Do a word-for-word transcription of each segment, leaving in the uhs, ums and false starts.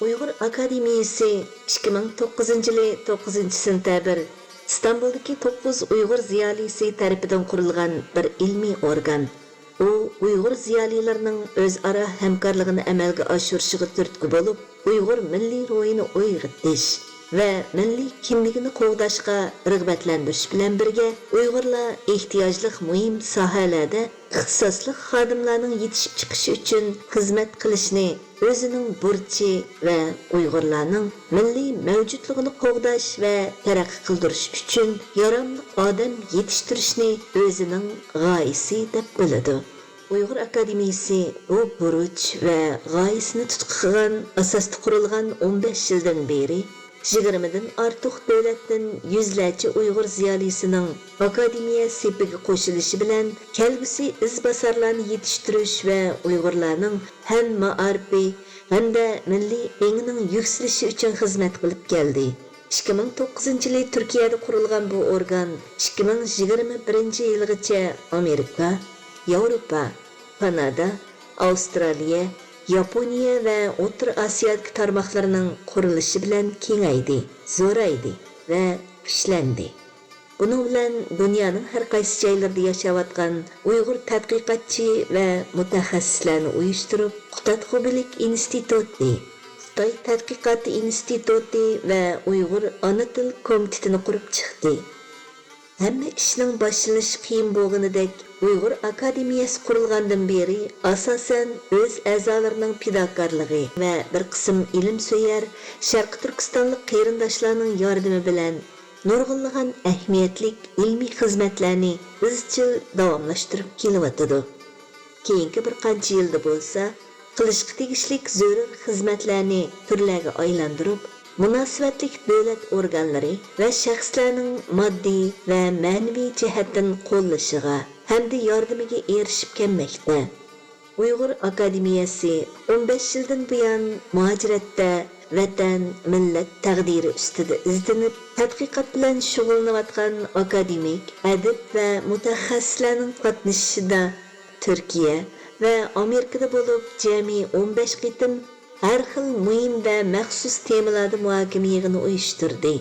ئۇيغۇر ئاكادېمىيىسى ئىككى مىڭ توققۇزىنچى يىلى توققۇزىنچى سېنتەبىر ئىستانبۇلدىكى توققۇز ئۇيغۇر زىيالىيسى تەرىپىدىن قۇرۇلغان بىر ئىلمىي ئورگان. ئۇ ئۇيغۇر زىيالىيلىرىنىڭ ئۆزئارا ھەمكارلىقىنى ئەمەلگە ئاشۇرۇشىغا تۈرتكە بولۇپ، ئۇيغۇر مىللىي روھىنى ئويغىتىش ۋە مىللىي كىملىكىنى قوغداشقا رىغبەتلەندۈرۈش بىلەن بىرگە، ئۇيغۇرلار ئېھتىياجلىق مۇھىم ساھەلەردە ئىختىساسلىق خادىملارنىڭ يېتىشىپ چىقىشى ئۈچۈن خىزمەت قىلىشنى ئۆزىنىڭ بۇرچى ۋە ئۇيغۇرلارنىڭ مىللىي مەۋجۇتلۇقىنى قوغداش ۋە تەرەققىي قىلدۇرۇش ئۈچۈن ياراملىق ئادەم يېتىشتۈرۈشنى ئۆزىنىڭ غايىسى دەپ بىلىدۇ. ئۇيغۇر ئاكادېمىيىسى بۇ بۇرچ ۋە غايىسىنى تۇتقا قىلغان ئاساستا قۇرۇلغان ئون بەش يىلدىن بېرى، يىگىرمىدىن ئارتۇق دۆلەتتىن يۈزلەرچە ئۇيغۇر زىيالىيسىنىڭ ئاكادېمىيە سېپىگە قوشۇلۇشى بىلەن، كەلگۈسى ئىزباسارلارنى يېتىشتۈرۈش ۋە ئۇيغۇرلارنىڭ پەن مائارىپى ھەمدە مىللىي ئېڭىنىڭ يۈكسىلىشى ئۈچۈن خىزمەت قىلىپ كەلدى. ئىككى مىڭ توققۇزىنچى يىلى تۈركىيەدە قۇرۇلغان بۇ ئورگان ئىككى مىڭ يىگىرمە بىرىنچى يىلغىچە ئامېرىكا، ياۋروپا، كانادا، ئاۋسترالىيە، ياپونىيە ۋە ئوتتۇرا ئاسىيادىكى تارماقلىرىنىڭ قۇرۇلۇشى بىلەن كېڭەيدى، زورايدى ۋە كۈچلەندى. بۇنىڭ بىلەن دۇنيانىڭ ھەر قايسى جايلىرىدا ياشاۋاتقان ئۇيغۇر تەتقىقاتچى ۋە مۇتەخەسسىسلەرنى ئۇيۇشتۇرۇپ، قۇتادغۇبىلىك ئىنستىتۇتى، خىتاي تەتقىقاتى ئىنستىتۇتى ۋە ئۇيغۇر ئانا تىل كومىتېتىنى قۇرۇپ چىقتى. ھەممە ئىشنىڭ باشلىنىشى قىيىن بولغىنىدەك، ئۇيغۇر ئاكادېمىيەسى قۇرۇلغاندىن بېرى، ئاساسەن، ئۆز ئەزالىرىنىڭ پىداكارلىقى ۋە بىر قىسىم ئىلىمسۆيەر شەرقىي تۈركىستانلىق قېرىنداشلارنىڭ ياردىمى بىلەن نۇرغۇنلىغان ئەھمىيەتلىك ئىلمىي خىزمەتلەرنى ئىزچىل داۋاملاشتۇرۇپ كېلىۋاتىدۇ. كېيىنكى بىر قانچە يىلدا بولسا، قىلىشقا تېگىشلىك زۆرۈر خىزمەتلەرنى تۈرلەرگە ئايلاندۇرۇپ، مۇناسىۋەتلىك دۆلەت ئورگانلىرى ۋە شەخسلەرنىڭ ماددىي ۋە مەنىۋى جەھەتتىن قوللىشىغا ھەمدە ياردىمىگە ئېرىشىپ كەلمەكتە. ئۇيغۇر ئاكادېمىيەسى ئون بەش يىلدىن بۇيان مۇھاجىرەتتە ۋەتەن، مىللەت تەقدىرى ئۈستىدە ئىزدىنىپ، تەتقىقات بىلەن شۇغۇللىنىۋاتقان ئاكادېمىك، ئەدىب ۋە مۇتەخەسسىسلەرنىڭ قاتنىشىشىدا تۈركىيە ۋە ئامېرىكىدا بولۇپ، جەمئىي ئون بەش قېتىم ھەر خىل مۇھىم ۋە مەخسۇس تېمىلاردا مۇھاكىمە يىغىنى ئۇيۇشتۇردى.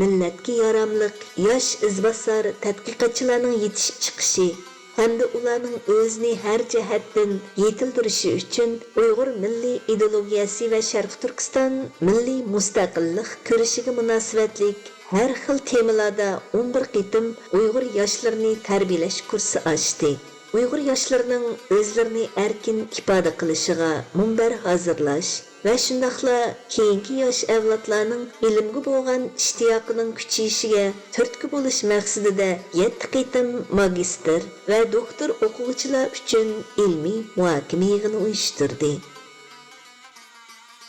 مىللەتكە ياراملىق ياش ئىزباسار تەتقىقاتچىلارنىڭ يېتىشىپ چىقىشى ھەمدە ئۇلارنىڭ ئۆزىنى ھەر جەھەتتىن يېتىلدۈرۈشى ئۈچۈن ئۇيغۇر مىللىي ئىدېئولوگىيەسى ۋە شەرقىي تۈركىستان مىللىي مۇستەقىللىق كۈرىشىگە مۇناسىۋەتلىك ھەر خىل تېمىلاردا ئون بىر قېتىم ئۇيغۇر ياشلىرىنى تەربىيەلەش كۇرسى ئاچتى. ئۇيغۇر ياشلىرىنىڭ ئۆزلىرىنى ئەركىن ئىپادە قىلىشىغا مۇنبەر ھازىرلاش ۋە شۇنداقلا كېيىنكى ياش ئەۋلادلارنىڭ ئىلىمگە بولغان ئىشتىياقىنىڭ كۈچىيىشىگە تۈرتكە بولۇش مەقسىتىدە يەتتە قېتىم ماگىستىر ۋە دوكتور ئوقۇغۇچىلار ئۈچۈن ئىلمىي مۇھاكىمە يىغىنى ئۇيۇشتۇردى.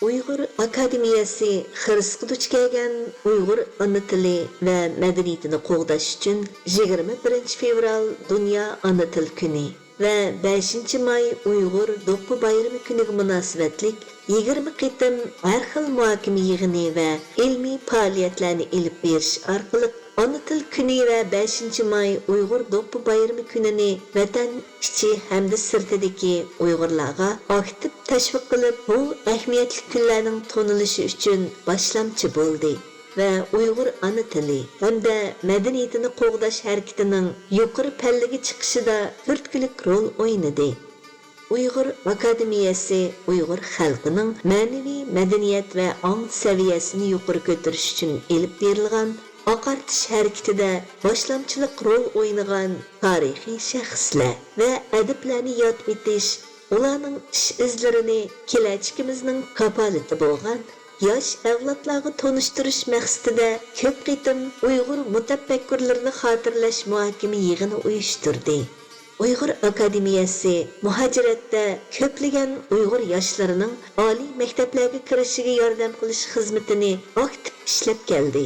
ئۇيغۇر ئاكادېمىيەسى خىرىسقا دۇچ كەلگەن ئۇيغۇر ئانا تىلى ۋە مەدەنىيىتىنى قوغداش ئۈچۈن يىگىرمە بىرىنچى فېۋرال دۇنيا ئانا تىل كۈنى ۋە بەشىنچى ماي ئۇيغۇر دوپپا بايرىمى كۈنىگە مۇناسىۋەتلىك يىگىرمە قېتىم ھەر خىل مۇھاكىمە يىغىنى ۋە ئىلمىي پائالىيەتلەرنى ئېلىپ بېرىش ئارقىلىق، ئانا تىل كۈنى ۋە بەشىنچى ماي ئۇيغۇر دوپپا بايرىمى كۈنىنى ۋەتەن ئىچى ھەمدە سىرتىدىكى ئۇيغۇرلارغا ئاكتىپ تەشۋىق قىلىپ، بۇ ئەھمىيەتلىك كۈنلەرنىڭ تونۇلۇشى ئۈچۈن باشلامچى بولدى ۋە ئۇيغۇر ئانا تىلى ھەمدە مەدەنىيىتىنى قوغداش ھەرىكىتىنىڭ يۇقىرى پەللىگە چىقىشىدا تۈرتكىلىك رول ئوينىدى. ئۇيغۇر ئاكادېمىيەسى ئۇيغۇر خەلقىنىڭ مەنىۋى مەدەنىيەت ۋە ئاڭ سەۋىيەسىنى يۇقىرى كۆتۈرۈش ئۈچۈن ئېلىپ بېرىلغان ئاقارتىش ھەرىكىتىدە باشلامچىلىق رول ئوينىغان تارىخىي شەخسلەر ۋە ئەدىبلەرنى ياد ئېتىش، ئۇلارنىڭ ئىش ئىزلىرىنى كېلەچىكىمىزنىڭ كاپالىتى بولغان ياش ئەۋلادلارغا تونۇشتۇرۇش مەقسىتىدە كۆپ قېتىم ئۇيغۇر مۇتەپەككۇرلىرىنى خاتىرىلەش مۇھاكىمە يىغىنى ئۇيۇشتۇردى. ئۇيغۇر ئاكادېمىيەسى مۇھاجىرەتتە كۆپلىگەن ئۇيغۇر ياشلىرىنىڭ ئالىي مەكتەپلەرگە كىرىشىگە ياردەم قىلىش خىزمىتىنى ئاكتىپ ئىشلەپ كەلدى.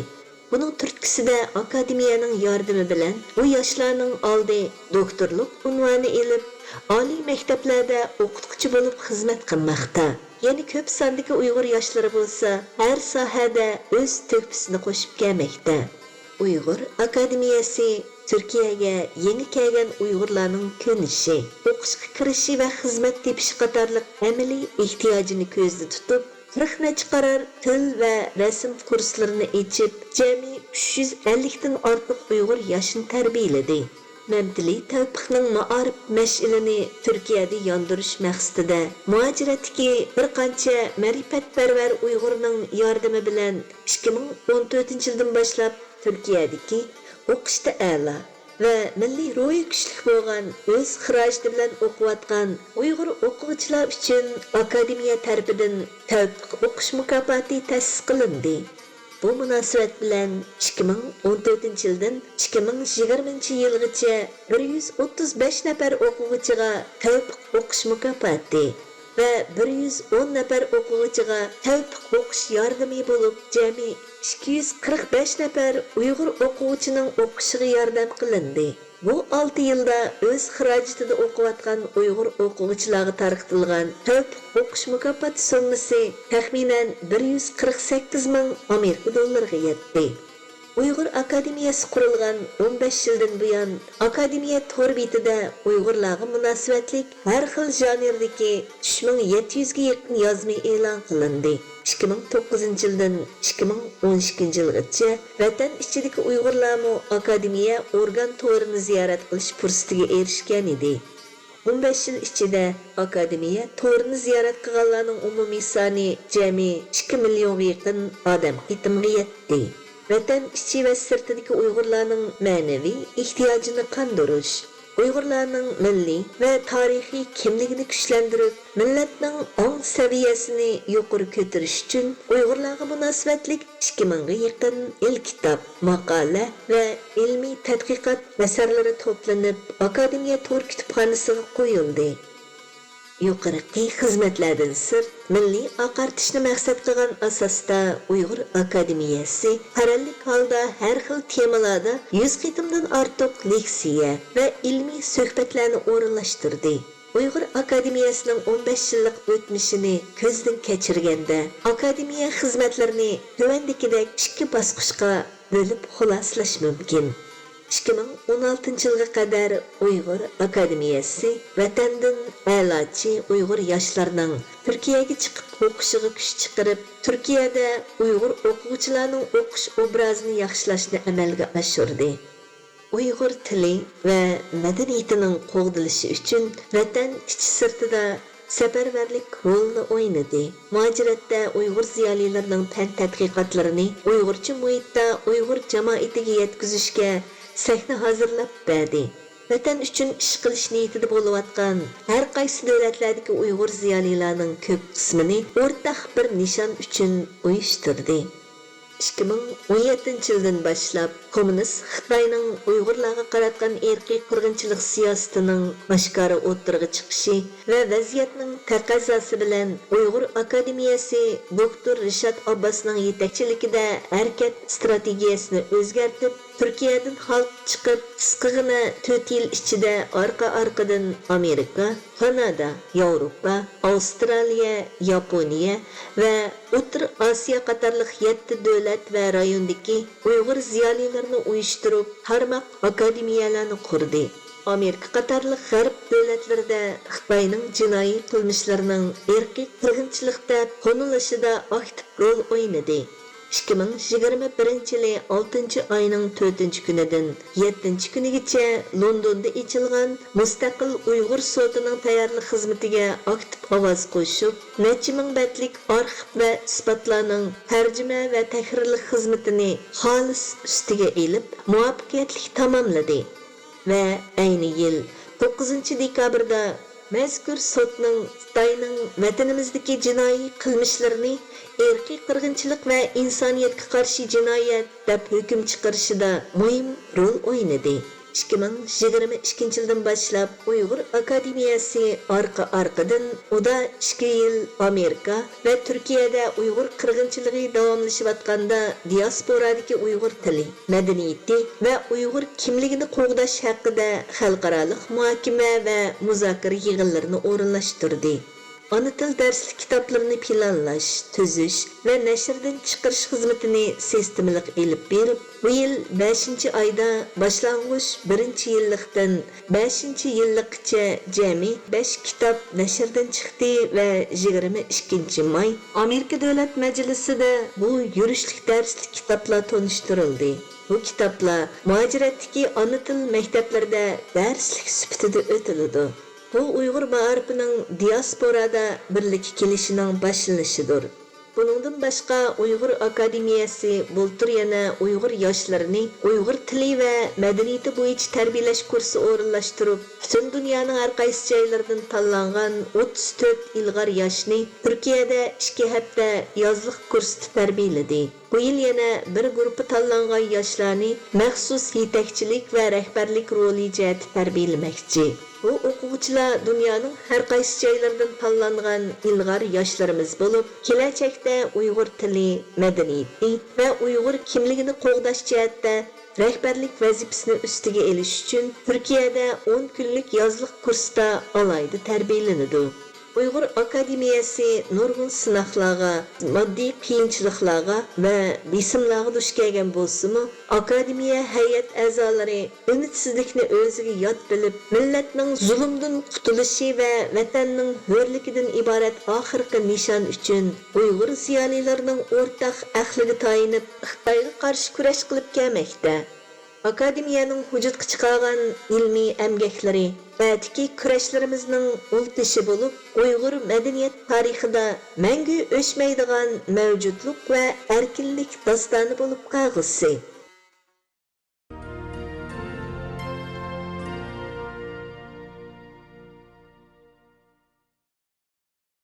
بۇنىڭ تۈرتكىسىدە ئاكادېمىيەنىڭ ياردىمى بىلەن بۇ ياشلارنىڭ ئالدى دوكتورلۇق ئۇنۋانى ئېلىپ، ئالىي مەكتەپلەردە ئوقۇتقۇچى بولۇپ خىزمەت قىلماقتا. يەنە كۆپ ساندىكى ئۇيغۇر ياشلىرى بولسا ھەر ساھەدە ئۆز تۆھپىسىنى قوشۇپ كەلمەكتە. ئۇيغۇر ئاكادېمىيەسى تۈركىيەگە يېڭى كەلگەن ئۇيغۇرلارنىڭ كۆنۈشى، ئوقۇشقا كىرىشى ۋە خىزمەت تېپىشى قاتارلىق ئەمەلىي ئېھتىياجىنى كۆزدە تۇتۇپ، قىرىق نەچچە قارار تىل ۋە رەسىم كۇرسلىرىنى ئېچىپ، جەمئىي ئۈچ يۈز ئەللىكتىن ئارتۇق ئۇيغۇر ياشنى تەربىيەلىدى. مەمتىلى تەۋپىقنىڭ مائارىپ مەشئىلىنى تۈركىيەدە ياندۇرۇش مەقسىتىدە، مۇھاجىرەتتىكى بىر قانچە مەرىپەتپەرۋەر ئۇيغۇرنىڭ ياردىمى بىلەن ئىككى مىڭ ئون تۆتىنچى يىلدىن باشلاپ تۈركىيەدىكى ئوقۇشتا ئەلا ۋە مىللىي روھى كۈچلۈك بولغان، ئۆز خىراجىتى بىلەن ئوقۇۋاتقان ئۇيغۇر ئوقۇغۇچىلار ئۈچۈن ئاكادېمىيە تەرىپىدىن تەۋپىق ئوقۇش مۇكاپاتى تەسىس قىلىندى. بۇ مۇناسىۋەت بىلەن ئىككى مىڭ ئون تۆتىنچى يىلدىن ئىككى مىڭ يىگىرمىنچى يىلغىچە بىر يۈز ئوتتۇز بەش نەپەر ئوقۇغۇچىغا تەۋپىق ئوقۇش مۇكاپاتى ۋە بىر يۈز ئون نەپەر ئوقۇغۇچىغا تەۋپىق ئوقۇش ياردىمى بولۇپ، جەمئىي ئىككى يۈز قىرىق بەش نەپەر ئۇيغۇر ئوقۇغۇچىنىڭ ئوقۇشىغا ياردەم قىلىندى. بۇ ئالتە يىلدا ئۆز خىراجىتىدا ئوقۇۋاتقان ئۇيغۇر ئوقۇغۇچىلارغا تارقىتىلغان تەۋپىق ئوقۇش مۇكاپاتى سوممىسى تەخمىنەن بىر يۈز قىرىق سەككىز مىڭ ئامېرىكا دوللىرىغا يەتتى. ئۇيغۇر ئاكادېمىيەسى قۇرۇلغان ئون بەش يىلدىن بۇيان، ئاكادېمىيە تور بېتىدە ئۇيغۇرلارغا مۇناسىۋەتلىك ھەر خىل ژانىردىكى ئۈچ مىڭ يەتتە يۈزگە يېقىن يازما ئېلان قىلىندى. ئىككى مىڭ توققۇزىنچى يىلدىن ئىككى مىڭ ئون ئىككىنچى يىلغىچە ۋەتەن ئىچىدىكى ئۇيغۇرلارمۇ ئاكادېمىيە ئورگان تورىنى زىيارەت قىلىش پۇرسىتىگە ئېرىشكەن ئىدى. ئون بەش يىل ئىچىدە ئاكادېمىيە تورىنى زىيارەت قىلغانلارنىڭ ئومۇمىي سانى جەمئىي ئىككى مىليونغا يېقىن ئادەم قېتىمغا يەتتى. ۋەتەن ئىچى ۋە سىرتىدىكى ئۇيغۇرلارنىڭ مەنىۋى ئېھتىياجىنى قاندۇرۇش، ئۇيغۇرلارنىڭ مىللىي ۋە تارىخىي كىملىكىنى كۈچلەندۈرۈپ، مىللەتنىڭ ئاڭ سەۋىيەسىنى يۇقىرى كۆتۈرۈش ئۈچۈن ئۇيغۇرلارغا مۇناسىۋەتلىك ئىككى مىڭغا يېقىن ئېلكىتاب، ماقالە ۋە ئىلمىي تەتقىقات ئەسەرلىرى توپلىنىپ، ئاكادېمىيە تور كۇتۇپخانىسىغا قويۇلدى. يۇقىرىقى خىزمەتلەردىن سىرت، مىللىي ئاقارتىشنى مەقسەت قىلغان ئاساستا، ئۇيغۇر ئاكادېمىيەسى قەرەللىك ھالدا ھەر خىل تېمىلاردا يۈز قېتىمدىن ئارتۇق لېكسىيە ۋە ئىلمىي سۆھبەتلەرنى ئورۇنلاشتۇردى. ئۇيغۇر ئاكادېمىيەسىنىڭ ئون بەش يىللىق ئۆتمۈشىنى كۆزدىن كەچۈرگەندە، ئاكادېمىيە خىزمەتلىرىنى تۆۋەندىكىدەك ئىككى باسقۇچقا بۆلۈپ خۇلاسىلاش مۇمكىن. ئىككى مىڭ ئون ئالتىنچى يىلغا قەدەر ئۇيغۇر ئاكادېمىيەسى ۋەتەندىن ئەلاچى ئۇيغۇر ياشلارنىڭ تۈركىيەگە چىقىپ ئوقۇشىغا كۈچ چىقىرىپ، تۈركىيەدە ئۇيغۇر ئوقۇغۇچىلارنىڭ ئوقۇش ئوبرازىنى ياخشىلاشنى ئەمەلگە ئاشۇردى. ئۇيغۇر تىلى ۋە مەدەنىيىتىنىڭ قوغدىلىشى ئۈچۈن ۋەتەن ئىچى سىرتىدا سەپەرۋەرلىك رولىنى ئوينىدى. مۇھاجىرەتتە ئۇيغۇر زىيالىيلىرىنىڭ پەن تەتقىقاتلىرىنى ئۇيغۇرچە مۇھىتتا ئۇيغۇر جامائىتىگە يەتكۈزۈشكە سەھنە ھازىرلاپ بەردى. ۋەتەن ئۈچۈن ئىش قىلىش نىيىتىدە بولۇۋاتقان ھەر قايسى دۆلەتلەردىكى ئۇيغۇر زىيالىيلارنىڭ كۆپ قىسمىنى ئورتاق بىر نىشان ئۈچۈن ئۇيۇشتۇردى. ئىككى مىڭ ئون يەتتىنچى يىلدىن باشلاپ، كوممۇنىست خىتاينىڭ ئۇيغۇرلارغا قاراتقان ئىرقىي قىرغىنچىلىق سىياسىتىنىڭ ئاشكارا ئوتتۇرىغا چىقىشى ۋە ۋەزىيەتنىڭ تەقەززاسى بىلەن ئۇيغۇر ئاكادېمىيەسى دوكتور رىشات ئابباسنىڭ يېتەكچىلىكىدە ھەرىكەت ئىستراتېگىيەسىنى ئۆزگەرتىپ، تۈركىيەدىن خەلق چىقىپ، قىسقىغىنە تۆت يىل ئىچىدە ئارقا-ئارقىدىن ئامېرىكا، كانادا، ياۋروپا، ئاۋسترالىيە، ياپونىيە ۋە ئوتتۇرا ئاسىيا قاتارلىق يەتتە دۆلەت ۋە رايوندىكى ئۇيغۇر زىيالىيلىرىنى ئۇيۇشتۇرۇپ، تارماق ئاكادېمىيەلەرنى قۇردى. ئامېرىكا قاتارلىق غەرب دۆلەتلىرىدە خىتاينىڭ جىنايى قىلمىشلىرىنىڭ ئىرقىي قىرغىنچىلىق دەپ تونۇلۇشىدا ئاكتىپ رول ئوينىدى. ئىككى مىڭ يىگىرمە بىرىنچى يىلى ئالتىنچى ئاينىڭ تۆتىنچى كۈنىدىن يەتتىنچى كۈنىگىچە لوندوندا ئېچىلغان مۇستەقىل ئۇيغۇر سوتىنىڭ تەييارلىق خىزمىتىگە ئاكتىپ ئاۋاز قوشۇپ، نەچچە مىڭ بەتلىك ئارخىپ ۋە ئىسپاتلارنىڭ تەرجىمە ۋە تەھرىرلىك خىزمىتىنى خالىس ئۈستىگە ئېلىپ، مۇۋەپپەقىيەتلىك تاماملىدى. ۋە ئەينى يىل توققۇزىنچى دېكابىردا مەزكۇر سوتنىڭ خىتاينىڭ ۋەتىنىمىزدىكى جىنايى قىلمىشلىرىنى ئىرقىي قىرغىنچىلىق ۋە ئىنسانىيەتكە قارشى جىنايەت دەپ ھۆكۈم چىقىرىشىدا مۇھىم رول ئوينىدى. ئىككى مىڭ يىگىرمە ئىككىنچى يىلدىن باشلاپ ئۇيغۇر ئاكادېمىيەسى ئارقا-ئارقىدىن ئۇدا ئىككى يىل ئامېرىكا ۋە تۈركىيەدە ئۇيغۇر قىرغىنچىلىقى داۋاملىشىۋاتقاندا دىياسپورادىكى ئۇيغۇر تىلى، مەدەنىيىتى ۋە ئۇيغۇر كىملىكىنى قوغداش ھەققىدە خەلقئارالىق مۇھاكىمە ۋە مۇزاكىرە يىغىنلىرىنى ئورۇنلاشتۇردى. ئانا تىل دەرسلىك كىتابلىرىنى پىلانلاش، تۈزۈش ۋە نەشردىن چىقىرىش خىزمىتىنى سىستېمىلىق ئېلىپ بېرىپ، بۇ يىل بەشىنچى ئايدا باشلانغۇچ بىرىنچى يىللىقتىن بەشىنچى يىللىققىچە جەمئىي بەش كىتاب نەشردىن چىقتى ۋە يىگىرمە ئىككىنچى ماي ئامېرىكا دۆلەت مەجلىسىدە بۇ يۈرۈشلۈك دەرسلىك كىتابلار تونۇشتۇرۇلدى. بۇ كىتابلار مۇھاجىرەتتىكى ئانا تىل مەكتەپلىرىدە دەرسلىك سۈپىتىدە ئۆتۈلىدۇ. بۇ ئۇيغۇر مائارىپىنىڭ دىياسپورادا بىرلىككە كېلىشىنىڭ باشلىنىشىدۇر. بۇنىڭدىن باشقا، ئۇيغۇر ئاكادېمىيەسى بۇلتۇر يەنە ئۇيغۇر ياشلىرىنى ئۇيغۇر تىلى ۋە مەدەنىيىتى بويىچە تەربىيەلەش كۇرسى ئورۇنلاشتۇرۇپ، پۈتۈن دۇنيانىڭ ھەر قايسى جايلىرىدىن تاللانغان ئوتتۇز تۆت ئىلغار ياشنى تۈركىيەدە ئىككى ھەپتە يازلىق كۇرستا تەربىيەلىدى. بۇ يىل يەنە بىر گۇرۇپپا تاللانغان ياشلارنى مەخسۇس يېتەكچىلىك ۋە رەھبەرلىك رولى جەھەتتە تەربىيەلىمەكچى. بۇ ئوقۇغۇچىلار دۇنيانىڭ ھەر قايسى جايلىرىدىن تاللانغان ئىلغار ياشلىرىمىز بولۇپ، كېلەچەكتە ئۇيغۇر تىلى، مەدەنىيىتى ۋە ئۇيغۇر كىملىكىنى قوغداش جەھەتتە رەھبەرلىك ۋەزىپىسىنى ئۈستىگە ئېلىش ئۈچۈن تۈركىيەدە ئون كۈنلۈك يازلىق كۇرستا ئالاھىدە تەربىيەلىنىدۇ. ئۇيغۇر ئاكادېمىيەسى نۇرغۇن سىناقلارغا، ماددىي قىيىنچىلىقلارغا ۋە بېسىملارغا دۇچ كەلگەن بولسىمۇ، ئاكادېمىيە ھەيئەت ئەزالىرى ئۈمىدسىزلىكنى ئۆزىگە يات بىلىپ، مىللەتنىڭ زۇلۇمدىن قۇتۇلۇشى ۋە ۋەتەننىڭ ھۆرلۈكىدىن ئىبارەت ئاخىرقى نىشان ئۈچۈن ئۇيغۇر زىيالىيلىرىنىڭ ئورتاق ئەقلىگە تايىنىپ، خىتايغا قارشى كۈرەش قىلىپ كەلمەكتە. ئاكادېمىيەنىڭ ۋۇجۇدقا چىقارغان ئىلمىي ئەمگەكلىرى ئەتىكى كۈرەشلىرىمىزنىڭ ئۇل تېشى بولۇپ، ئۇيغۇر مەدەنىيەت تارىخىدا مەڭگۈ ئۆچمەيدىغان مەۋجۇتلۇق ۋە ئەركىنلىك داستانى بولۇپ قالغۇسى.